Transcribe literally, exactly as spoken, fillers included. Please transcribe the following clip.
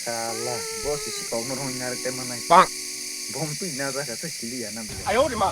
Sala, boss isi kok no rong ngar te manai. Bang. Bom tu ina jaga te sili ya na. Ayo de ma.